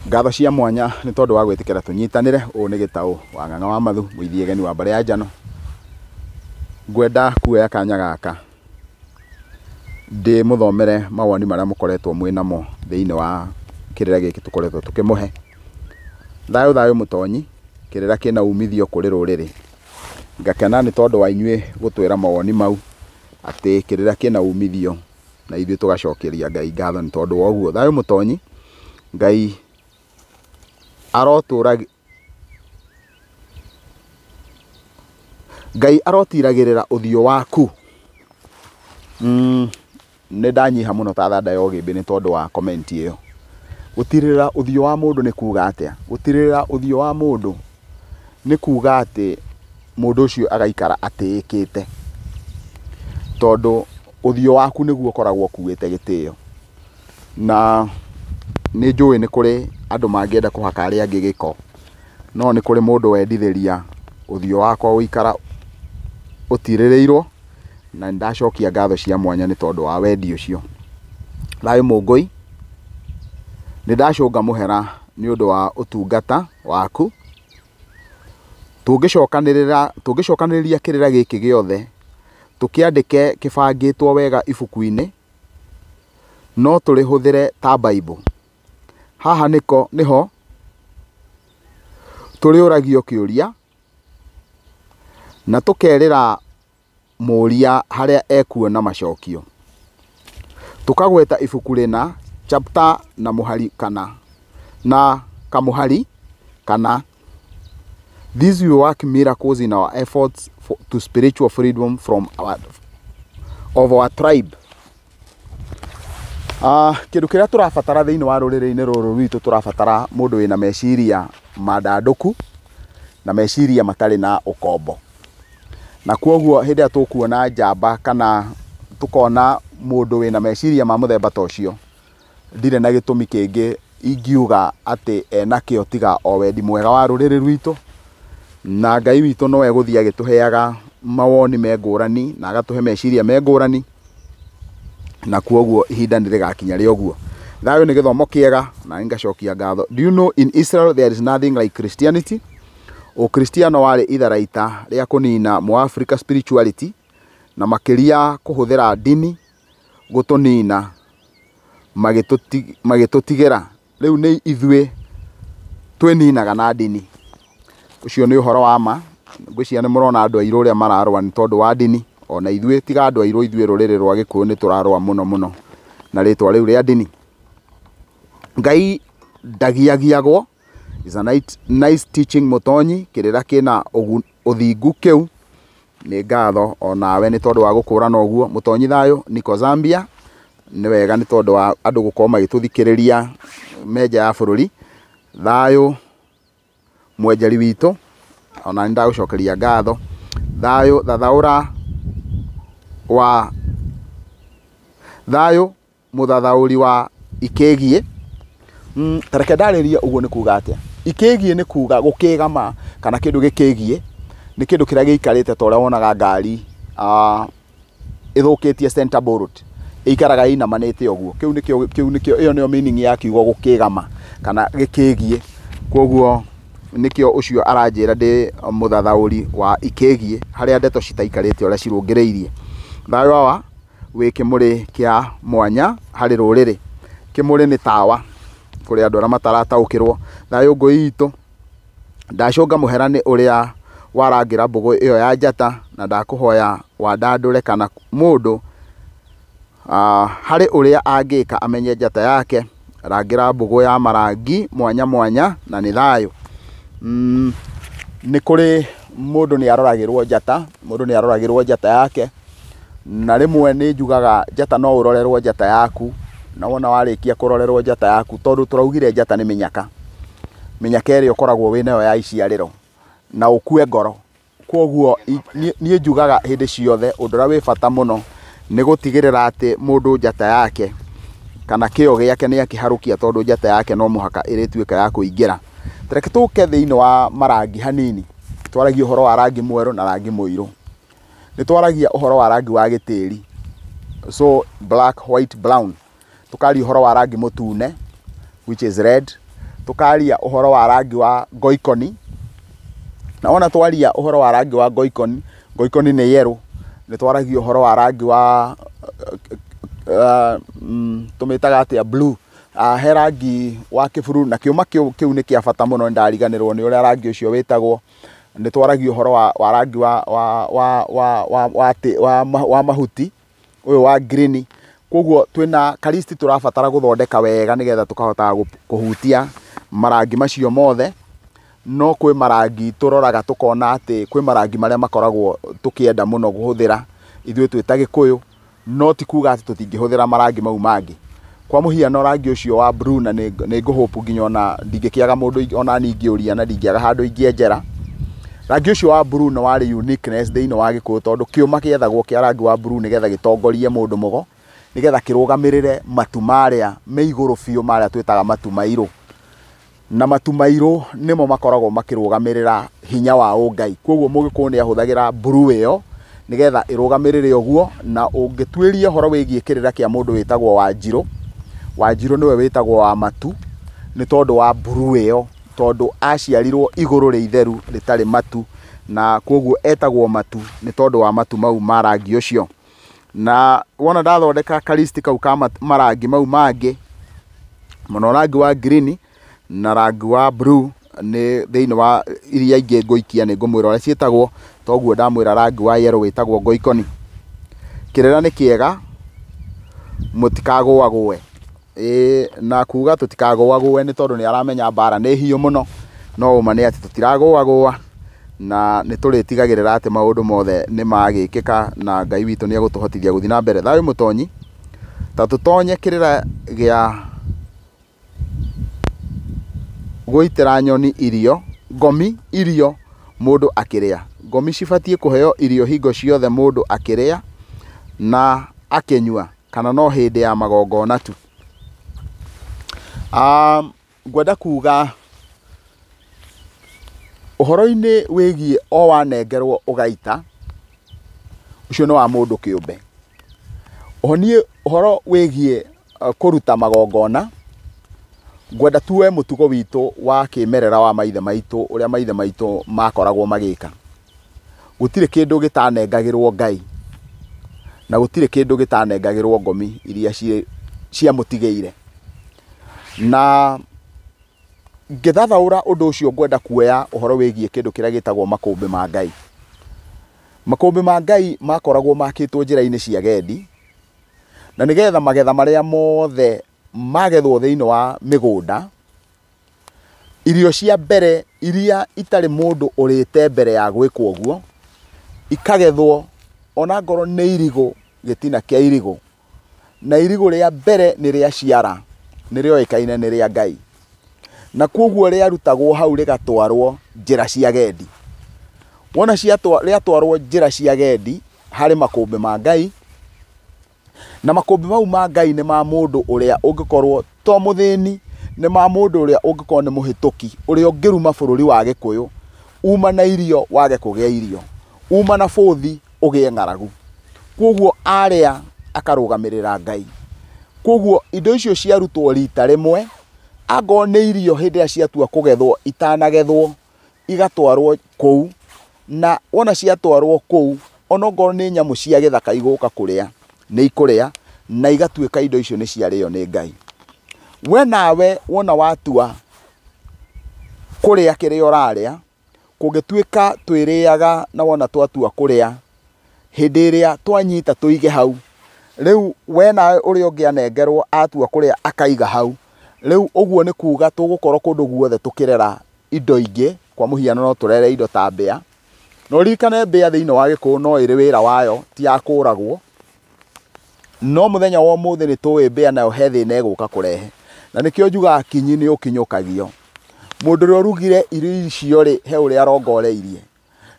Ngatho cia mwanya nĩ tondũ wa gwĩtĩkĩra tũnyitanĩre. Ũũ nĩ Gĩtaũ wa Ng'ang'a wa Mathu, mũithiegeni wa mbarĩ ya Njano. Ngwenda kuoya kanya gaka ndĩmũthomere mawoni marĩa mũkoretwo mwĩ namo thĩinĩ wa kĩrĩra gĩkĩ tũkoretwo tũkĩmũhe. Thayũ thayũ mũtonyi, kĩrĩra kĩna umithio kũrĩ rũrĩrĩ. Ngakena nĩ tondũ wa inyuĩ gũtwĩra mawoni mau atĩ kĩrĩra kĩna umithio, na ithuĩ tũgacokeria Ngai ngatho nĩ tondũ wa ũguo. Thayũ mũtonyi, Ngai arotũra Ngai arotiragĩrĩra ũthiũ waku. Nĩ ndanyiha mũno ta thanda ya ũgĩmbĩ nĩ tondũ wa comment ĩyo. Gũtirĩrĩra ũthiũ wa mũndũ nĩ kuga atĩa? Gũtirĩrĩra ũthiũ wa mũndũ nĩ kuga atĩ mũndũ ũcio agaikara atĩĩkĩte, tondũ ũthiũ waku nĩguo ũkoragwo ũkuĩte gĩtĩo. Na nĩ njũĩ nĩ kũrĩ andũ mangĩenda kũhaka arĩa angĩ gĩko, no nĩ kũrĩ mũndũ wendithĩria ũthiũ wakwa ũikara ũtirĩrĩirwo, na nĩ ndacokia ngatho cia mwanya nĩ tondũ wa wendi ũcio. Thayũ Mũngũi, nĩ ndacũnga mũhera nĩ ũndũ wa ũtungata waku. Tũngĩcokanĩrĩria kĩrĩra gĩkĩ gĩothe tũkĩandĩke kĩbangĩtwo wega ibuku-inĩ, no tũrĩhũthĩre ta Bible. Haha nĩko nĩho tũrĩũragio kĩũria na tũkerĩra mũũria harĩa ekuona macokio. Tũkagweta ibuku rĩna, chapter na mũhari kana na kamũhari kana. This will work miracles in our efforts to spiritual freedom from our, of our tribe. Kĩndũ kĩrĩa tũrabatara thĩinĩ wa rũrĩrĩ-inĩ rũrũ rwitũ, tũrabatara mũndũ wĩna meciria mandandũku na meciria matarĩ na ũkombo. Na kwoguo hĩndĩ ĩrĩa tũkuona njamba kana tũkona mũndũ wĩna meciria ma mũthemba ta ũcio, ndirĩ na gĩtũmi kĩngĩ ingiuga atĩ enakĩo tiga o wendi mwega wa rũrĩrĩ rwitũ. Na Ngai witũ no egũthiĩ agĩtũheaga mawoni me ngũrani na agatũhe meciria me ngũrani, na kwoguo ihinda nĩ rĩgakinya rĩa ũguo. Thayũ nĩ gĩthomo kĩega na ngacokia ngatho. Do you know in Israel there is nothing like Christianity? Ũkristiano warĩ itharaita rĩa kũnina mũafrika spirituality, na makĩria kũhũthĩra ndini gũtũnina magĩtũtigĩra. Rĩu nĩ ithuĩ twĩninaga na ndini. Ũcio nĩ ũhoro wa ma. Ngwĩciria nĩ mũrona andũ airũ ũrĩa mararũa nĩ tondũ wa ndini. Ona ithuĩ tiga andũ airũ, ithuĩ rũrĩrĩ rwa Gĩkũyũ nĩ tũrarũa mũno mũno na rĩtwa rĩu rĩa ndini. Ngai ndagiagiagwo. Is a nice teaching mũtonyi. Kĩrĩra kĩna ũthingu kĩu. Nĩ ngatho onawe nĩ tondũ wa gũkũrana ũguo. Mũtonyi thayũ, niko Zambia. Nĩ wega nĩ tondũ wa andũ gũkorwo magĩtũthikĩrĩria me nja ya bũrũri. Thayũ mwenjeri witũ, ona nĩ ndagũcokeria ngatho. Thayũ thathaũra wa thayũ mũthathaũri wa ikĩgiĩ. Ta reke ndarĩrie ũguo nĩ kuga atĩa. Ikĩgiĩ nĩ kuga gũkĩgama kana kĩndũ gĩkĩgiĩ nĩ kĩndũ kĩrĩa gĩikarĩte ta ũrĩa wonaga ngari ĩthũkĩtie center bolt, ĩikaraga ĩinamanĩte ũguo. Kĩu nĩkĩo, kĩu nĩkĩo, ĩyo nĩyo meaning ya kiugo gũkĩgama kana gĩkĩgiĩ. Kwoguo nĩkĩo ũcio aranjĩra ndĩ mũthathaũri wa ikĩgiĩ, harĩa ndeto citaikarĩte ũrĩa cirũngĩrĩirie. Thayũ awa wĩ kĩmũrĩ kĩa mwanya harĩ rũrĩrĩ. Kĩmũrĩ nĩ tawa kũrĩ andũ arĩa matarataũkĩrwo. Thayũ ngũi itũ, ndacũnga mũhera nĩ ũrĩa warangĩra mbũgũ ĩyo ya njata, na ndakũhoya wandandũre kana mũndũ harĩ ũrĩa angĩka amenye njata yake. Rangĩra mbũgũ ya marangi mwanya mwanya na nĩ thayũ. Nĩ kũrĩ mũndũ nĩ aroragĩrwo njata, mũndũ nĩ aroragĩrwo njata yake, na rĩmwe nĩ njugaga njata no ũrorerwo njata yaku, na wona warĩkia kũrorerwo njata yaku, tondũ tũraugire njata nĩ mĩnyaka, mĩnyaka ĩrĩa ũkoragwo wĩnayo ya iciarĩro, na ũkue ngoro. Kwoguo niĩ njugaga hĩndĩ ciothe ũndũ ũrĩa wĩ bata mũno nĩ gũtigĩrĩra atĩ mũndũ njata yake kana kĩo gĩake nĩ akĩharũkia, tondũ njata yake no mũhaka ĩrĩtuĩka ya kũingĩra. Reke tũke thĩinĩ wa marangi hanini. Twaragia ũhoro wa rangi mwerũ na rangi mũirũ. Nĩ twaragia ũhoro wa rangi wa gĩtĩri, so black, white, brown. Tũkaria ũhoro wa rangi mũtune, which is red. Tũkaria ũhoro wa rangi wa ngoikoni, na wona twaria ũhoro wa rangi wa ngoikoni, ngoikoni nĩ yellow. Nĩ twaragia ũhoro wa rangi wa tũmĩtaga atĩa, blue. He rangi wa kĩburu, na kĩũma kĩu nĩ kĩa bata mũno, nĩndariganĩrwo nĩ ũrĩa rangi ũcio wĩtagwo. Nĩ twaragia ũhoro wa rangi wa mahuti ũyũ wa green. Koguo twĩna karisti tũrabatara gũthondeka wega nĩgetha tũkahotaga kũhutia marangi macio mothe. No kwĩ marangi tũroraga tũkona atĩ kwĩ marangi marĩa makoragwo tũkĩenda mũno kũhũthĩra ithuĩ twĩ ta Gĩkũyũ, no ti kuga atĩ tũtingĩhũthĩra marangi mau mangĩ. Kwa mũhiano rangi ũcio wa blue, na nĩ ngũhope nginya ona ndingĩkĩaga mũndũ ona niĩ ingĩũria, na ndingĩaga handũ ingĩenjera. Rangi ũcio wa blue nĩ warĩ uniqueness thĩinĩ wa Gĩkũyũ, tondũ kĩũma kĩethagwo kĩa rangi wa blue nĩgetha gĩtongorie mũndũ mũgo, nĩgetha kĩrũgamĩrĩre matu marĩa me igũrũ biũ, marĩa twĩtaga matu mairũ. Na matu mairũ nĩmo makoragwo makĩrũgamĩrĩra hinya wa ũngai. Koguo Mũgĩkũyũ nĩ ahũthagĩra blue ĩyo nĩgetha ĩrũgamĩrĩre ũguo. Na ũngĩtuĩria ũhoro wĩgiĩ kĩrĩra kĩa mũndũ wĩtagwo Wanjirũ, Wanjirũ nĩwe wĩtagwo wa matu nĩ tondũ wa blue ĩyo, tondũ aciarirwo igũrũ rĩ itheru rĩtarĩ matu, na koguo etagwo matu nĩ tondũ wa matu mau ma rangi ũcio. Na wona ndathondeka karisti kau ka marangi mau mangĩ mũno, rangi wa green na rangi wa blue, nĩ thĩinĩ wa iria ingĩ ngũikia nĩ ngũmwĩra ũrĩa ciĩtagwo. Toguo ndamwĩra rangi wa yellow wĩtagwo ngoikoni. Kĩrĩra nĩ kĩega, mũtikagũagũe. Ĩĩ, na kuga tũtikagũagũe nĩ tondũ nĩ aramenya mbara nĩ hiũ mũno, no ũma nĩ atĩ tũtiragũagũa, na nĩ tũrĩtigagĩrĩra atĩ maũndũ mothe nĩ magĩkĩka, na Ngai witũ nĩ egũtũhotithia gũthiĩ na mbere. Thayũ mũtonyi, ta tũtonye kĩrĩra gĩa gũitĩra nyoni irio, ngomi irio mũndũ akĩrĩa. Ngomi cibatiĩ kũheo irio hingo ciothe mũndũ akĩrĩa na akĩnyua, kana no hĩndĩ ya magongona tu? Ngwenda kuga ũhoro-inĩ wĩgiĩ o wanengerwo ũgaita, ũcio nĩ wa mũndũ kĩũmbe. Oho niĩ ũhoro wĩgiĩ kũruta magongona, ngwenda tuoe mũtugo witũ wa kĩmerera wa maithe maitũ, ũrĩa maithe maitũ makoragwo magĩka. Gũtirĩ kĩndũ gĩtanengagĩrwo Ngai, na gũtirĩ kĩndũ gĩtanengagĩrwo ngomi iria ciamũtigĩire. Na ngĩthathaũra ũndũ ũcio, ngwenda kuoya ũhoro wĩgiĩ kĩndũ kĩrĩa gĩtagwo makũmbĩ ma Ngai. Makũmbĩ ma Ngai makoragwo makĩtwo njĩra-inĩ cia gendi, na nĩgetha magetha marĩa mothe magethwo thĩinĩ wa mĩgũnda, irio cia mbere iria itarĩ mũndũ ũrĩte mbere ya gwĩkwo ũguo, ikagethwo ona ngorwo nĩ irigũ, gĩtina kĩa irigũ, na irigũ rĩa mbere nĩ rĩa ciara, nĩ rĩoĩkaine nĩ rĩa Ngai, na koguo rĩarutagwo hau rĩgatwarwo njĩra cia gendi. Wona rĩatwarwo njĩra cia gendi harĩ makũmbĩ ma Ngai, na makũmbĩ mau ma Ngai nĩ ma mũndũ ũrĩa ũngĩkorwo to mũthĩni, nĩ ma mũndũ ũrĩa ũngĩkorwo nĩ mũhĩtũki, ũrĩa ũngĩruma bũrũri wa Gĩkũyũ, uma na irio wage kũgĩa irio, uma na bũthi ũgĩe ng'aragu. Koguo arĩa akarũgamĩrĩra Ngai. Koguo indo icio ciarutwo rita rĩmwe, angorwo nĩ irio hĩndĩ ĩrĩa ciatua kũgethwo itanagethwo, igatwarwo kũu, na wona ciatwarwo kũu, onokorwo nĩ nyamũ cia gĩthaka igũka kũrĩa, nĩ ikũrĩa, na igatuĩka indo icio nĩ ciarĩo nĩ Ngai. We nawe wona watua kũrĩa kĩrĩa ũrarĩa, kũngĩtuĩka twĩrĩaga na wona twatua kũrĩa, hĩndĩ ĩrĩa twanyita tũige hau, rĩu we nawe ũrĩa ũngĩ anengerwo atua kũrĩa akaiga hau, rĩu ũguo nĩ kuga tũgũkorwo kũndũ guothe tũkĩrera indo ingĩ. Kwa mũhiano no tũrere indo ta mbĩa, na ũririkane mbĩa thĩinĩ wa Gĩkũyũ no ĩrĩ wĩra wayo, ti ya kũragwo. No mũthenya wa ũmũthĩ nĩ tũĩ mbĩa nayo he thĩna ĩgũka kũrehe, na nĩkĩo njugaga kinyi nĩ ũkinyũkagio. Mũndũ ũrĩa ũrugire irio icio rĩ, he ũrĩa arongoreirie,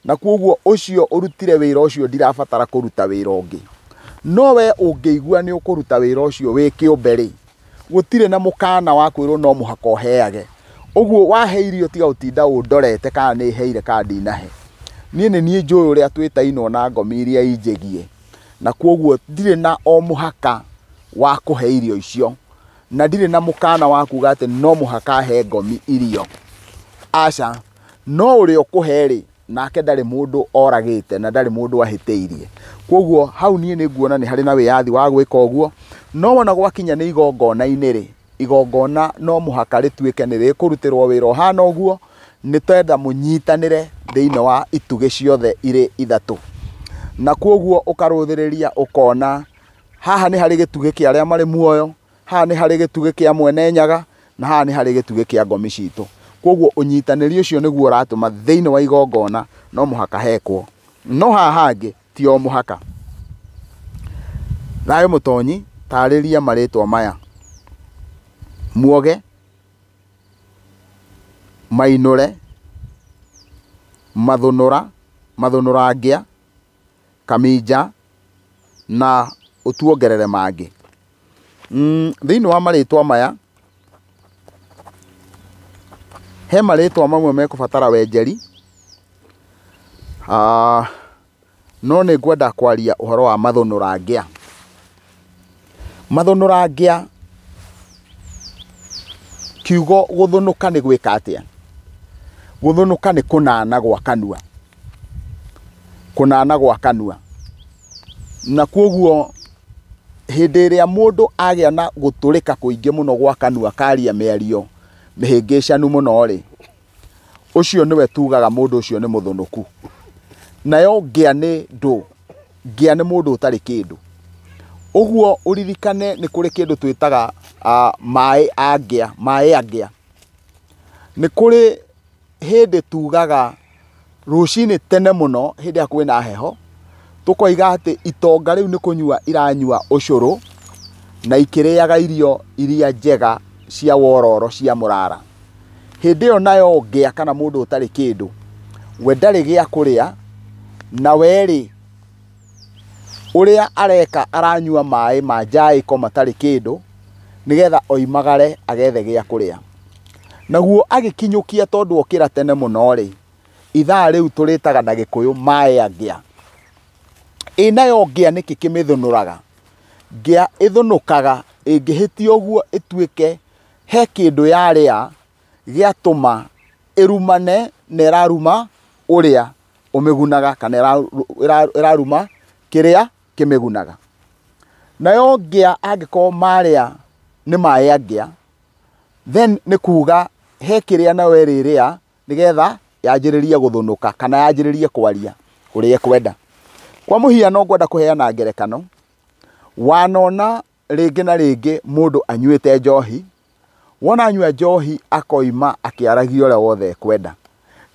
na koguo ũcio ũrutire wĩra ũcio ndirabatara kũruta wĩra ũngĩ. No we ũngĩigua nĩ ũkũruta wĩra ũcio wĩ kĩũmbe rĩ, gũtirĩ na mũkana wa kwĩrwo no mũhaka ũheage. Ũguo wahe irio tiga gũtinda ũndorete kana nĩ heire kana ndinahe. Niĩ nĩ niĩ njũĩ ũrĩa twĩtainwo na ngomi iria injĩgie, na koguo ndirĩ na o mũhaka wa kũhe irio icio. Na ndirĩ na mũkana wa kuga atĩ no mũhaka he ngomi irio. Aca, no ũrĩa ũkũhe rĩ, nake ndarĩ mũndũ oragĩte na ndarĩ mũndũ ahĩtĩirie. Koguo hau niĩ nĩ nguona nĩ harĩ na wĩyathi wa gwĩka ũguo, no wona gwakinya nĩ igongona-inĩ rĩ, igongona no mũhaka rĩtuĩke nĩ rĩkũrutĩrwo wĩra ũhana ũguo, nĩ twenda mũnyitanĩre thĩinĩ wa itugĩ ciothe irĩ ithatũ. Na koguo ũkarũthĩrĩria ũkona haha nĩ harĩ gĩtugĩ kĩa arĩa marĩ muoyo, haha nĩ harĩ gĩtugĩ kĩa Mwene Nyaga, na haha nĩ harĩ gĩtugĩ kĩa ngomi citũ. Koguo ũnyitanĩri ũcio nĩguo ũratũma thĩinĩ wa igongona no mũhaka hekwo. No haha hangĩ ti o mũhaka. Thayũ Mũtonyi, tarĩria marĩtwa maya: Muoge, Mainũre, Mathũnũra, Mathũnũra ngĩa, Kaminja, na ũtuongerere mangĩ. Thĩinĩ wa marĩtwa maya he marĩtwa mamwe mekũbatara wenjeri, no nĩ ngwenda kwaria ũhoro wa Mathũnũra ngĩa. Mathũnũra ngĩa, kiugo gũthũnũka nĩ gwĩka atĩa? Gũthũnũka nĩ kũnana gwa kanua. Kũnana gwa kanua. Na koguo hĩndĩ ĩrĩa mũndũ agĩa na gũtũrĩka kũingĩ mũno gwa kanua karia mĩario mĩhĩngĩcanu mũno rĩ, ũcio nĩwe tugaga mũndũ ũcio nĩ mũthũnũku. Nayo ngĩa nĩ ndũ, ngĩa nĩ mũndũ ũtarĩ kĩndũ. Ũguo ũririkane nĩ kũrĩ kĩndũ twĩtaga maĩ a ngĩa, maĩ a ngĩa. Nĩ kũrĩ hĩndĩ tugaga rũcinĩ tene mũno hĩndĩ ĩrĩa kwĩna heho, tũkoiga atĩ itonga rĩu nĩ kũnyua iranyua ũcũrũ na ikĩrĩaga irio iria njega cia wororo cia mũrara. Hĩndĩ ĩyo nayo ngĩa kana mũndũ ũtarĩ kĩndũ, we ndarĩ gĩa kũrĩa, na we rĩ, ũrĩa areka aranyua maĩ ma njaĩko matarĩ kĩndũ, nĩgetha oimagare agethe gĩa kũrĩa. Naguo agĩkinyũkia tondũ okĩra tene mũno rĩ, ithaa rĩu tũrĩtaga na Gĩkũyũ maĩ a ngĩa. Ĩ nayo ngĩa nĩkĩ kĩmĩthũnũraga? Ngĩa ĩthũnũkaga ĩngĩhĩtia ũguo ĩtuĩke he kĩndũ yarĩa gĩatũma ĩrumane na ĩraruma ũrĩa ũmĩgunaga kana ĩraruma kĩrĩa kĩmĩgunaga. Nayo ngĩa angĩkorwo marĩa nĩ maĩ a ngĩa, then nĩ kuga he kĩrĩa nayo ĩrĩrĩa nĩgetha yanjĩrĩrie gũthũnũka kana yanjĩrĩrie kwaria ũrĩa ĩkwenda. Kwa mũhiano ngwenda kũheana ngerekano, wanona rĩngĩ na rĩngĩ mũndũ anyuĩte njohi, wona anyua njohi akoima akĩaragia ũrĩa wothe ekwenda.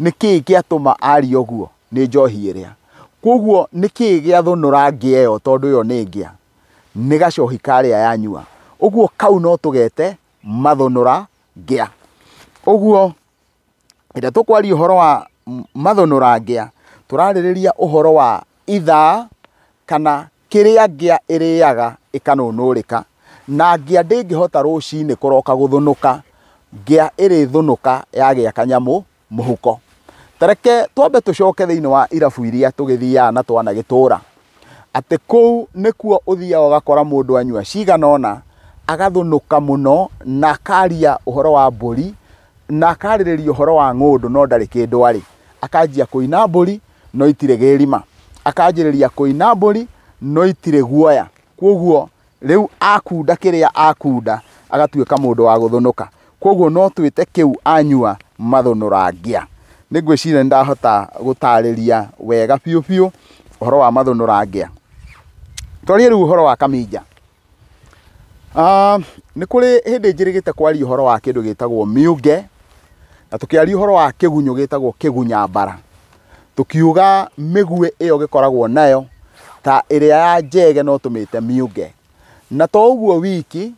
Nĩkĩĩ gĩatũma arie ũguo? Nĩ njohi ĩrĩa. Koguo nĩkĩĩ gĩathũnũra ngĩa ĩyo tondũ ĩyo nĩ ngĩa? Nĩ gacohi karĩa yanyua. Ũguo kau no tũgete mathũnũra ngĩa. Ũguo hĩndĩ ĩrĩa tũkwaria ũhoro wa mathũnũra ngĩa, tũrarĩrĩria ũhoro wa ithaa kana kĩrĩa ngĩa ĩrĩaga ĩkanũnũrĩka. Na ngĩa ndĩngĩhota rũcinĩ kũroka gũthũnũka, ngĩa ĩrĩthũnũka yagĩa kanyamũ mũhuko. Tareke twambe tũcoke thĩinĩ wa irabu iria tũgĩthiaga na twanagĩtũra, atĩ kũu nĩkuo ũthiaga ũgakora mũndũ anyua cigana ũna, agathũnũka mũno na akaria ũhoro wa mbũri na akarĩrĩria ũhoro wa ng'ũndũ no ndarĩ kĩndũ arĩ. Akanjia kũina mbũri no itirĩ gĩrima, akanjĩrĩria kũina mbũri no itirĩ guoya. Koguo rĩu akunda kĩrĩa akunda agatuĩka mũndũ wa gũthũnũka. Koguo no twĩte kĩu anyua mathũnũra ngĩa. Nĩ ngwĩciria nĩ ndahota gũtarĩria wega biũ biũ ũhoro wa mathũnũra ngĩa. Twarie rĩu ũhoro wa Kaminja. Nĩ kũrĩ hĩndĩ njĩrĩgĩte kwaria ũhoro wa kĩndũ gĩtagwo miunge, na tũkĩaria ũhoro wa kĩgunyũ gĩtagwo kĩgunyambara. Tũkiuga mĩguĩ ĩyo gĩkoragwo nayo ta ĩrĩa ya njege no tũmĩte miunge. Na to ũguo wiki,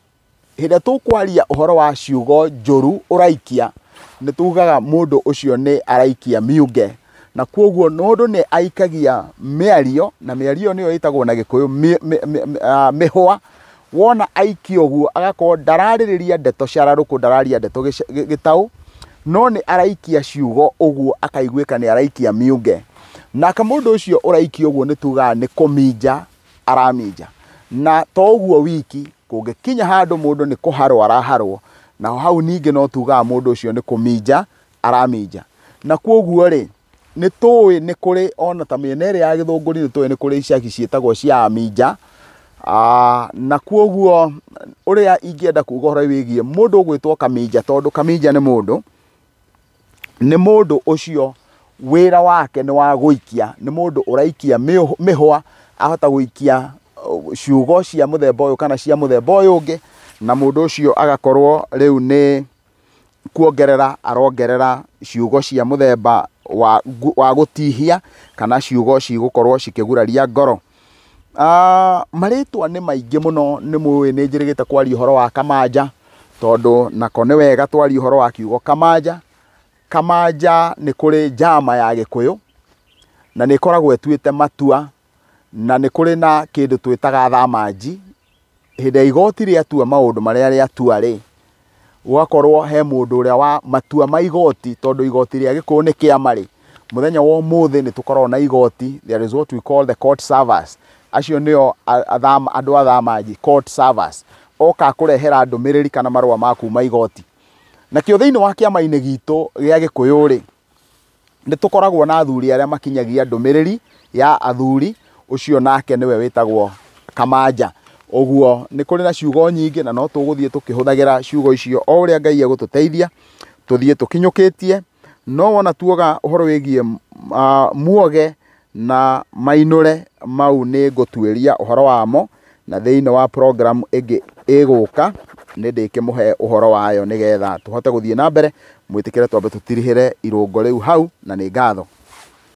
hĩndĩ ĩrĩa tũkwaria ũhoro wa ciugo njũru ũraikia, nĩ tugaga mũndũ ũcio nĩ araikia miunge. Na koguo mũndũ nĩ aikagia mĩario, na mĩario nĩyo ĩtagwo na Gĩkũyũ mĩhũa. Wona aikia ũguo agakorwo ndararĩrĩria ndeto cararũkũ, ndararia ndeto gĩtaũ, no nĩ araikia ciugo ũguo akaiguĩka nĩ araikia miunge. Nake mũndũ ũcio ũraikia ũguo nĩ tugaga nĩ kũminja araminja. Na to ũguo wiki, Kũngĩkinya handũ mũndũ nĩ kũharwo araharwo, naho hau ningĩ no tugaga mũndũ ũcio nĩ kũminja araminja. Na kwoguo rĩ, nĩ tũĩ nĩ kũrĩ ona ta mĩena ĩrĩa ya Gĩthũngũri nĩ tũĩ nĩ kũrĩ icagi ciĩtagwo cia Aminja. Na kwoguo ũrĩa ingĩenda kuga ũhoro wĩgiĩ mũndũ ũgwĩtwo Kaminja, tondũ Kaminja nĩ mũndũ, nĩ mũndũ ũcio wĩra wake nĩ wa gũikia, nĩ mũndũ ũraikia mĩhwa, ahota gũikia ciugo cia mũthemba ũyũ kana cia mũthemba ũyũ ũngĩ, na mũndũ ũcio agakorwo rĩu nĩ kuongerera arongerera ciugo cia mũthemba wa gũtihia kana ciugo cigũkorwo cikĩguraria ngoro. Marĩtwa nĩ maingĩ mũno, nĩ mũĩ nĩ njĩrĩgĩte kwaria ũhoro wa Kamanja, tondũ nako nĩ wega twarie ũhoro wa kiugo Kamanja. Kamanja nĩ kũrĩ njama ya Gĩkũyũ na nĩ ĩkoragwo ĩtuĩte matua, na nĩ kũrĩ na kĩndũ twĩtaga thamanji. Hĩndĩ ya igoti rĩatua maũndũ marĩa rĩatua rĩ, gũgakorwo he mũndũ ũrĩa wa matua ma igoti, tondũ igoti rĩa Gĩkũyũ nĩ kĩama rĩ, mũthenya wa ũmũthĩ nĩ tũkoragwo na igoti, there is what we call the court servers. Acio nĩo andũ a thamanji, court servers, oka kũrehera ndũmĩrĩri kana marũa ma kuma igoti. Nakĩo thĩinĩ wa kĩama-inĩ gitũ gĩa Gĩkũyũ rĩ, nĩ tũkoragwo na athuri arĩa makinyagia ndũmĩrĩri ya athuri, ũcio nake nĩwe wĩtagwo Kamanja. Ũguo nĩ kũrĩ na ciugo nyingĩ na no tũgũthiĩ tũkĩhũthagĩra ciugo icio o ũrĩa Ngai egũtũteithia tũthiĩ tũkinyũkĩtie. No wona tuoga ũhoro wĩgiĩ muoge na mainũre, mau nĩ ngũtuĩria ũhoro wamo, na thĩinĩ wa program ĩngĩ ĩgũka nĩ ndĩkĩmũhe ũhoro wayo nĩgetha tũhote gũthiĩ na mbere. Mwĩtĩkĩre twambe tũtirihĩre irũngo rĩu hau, na nĩ ngatho.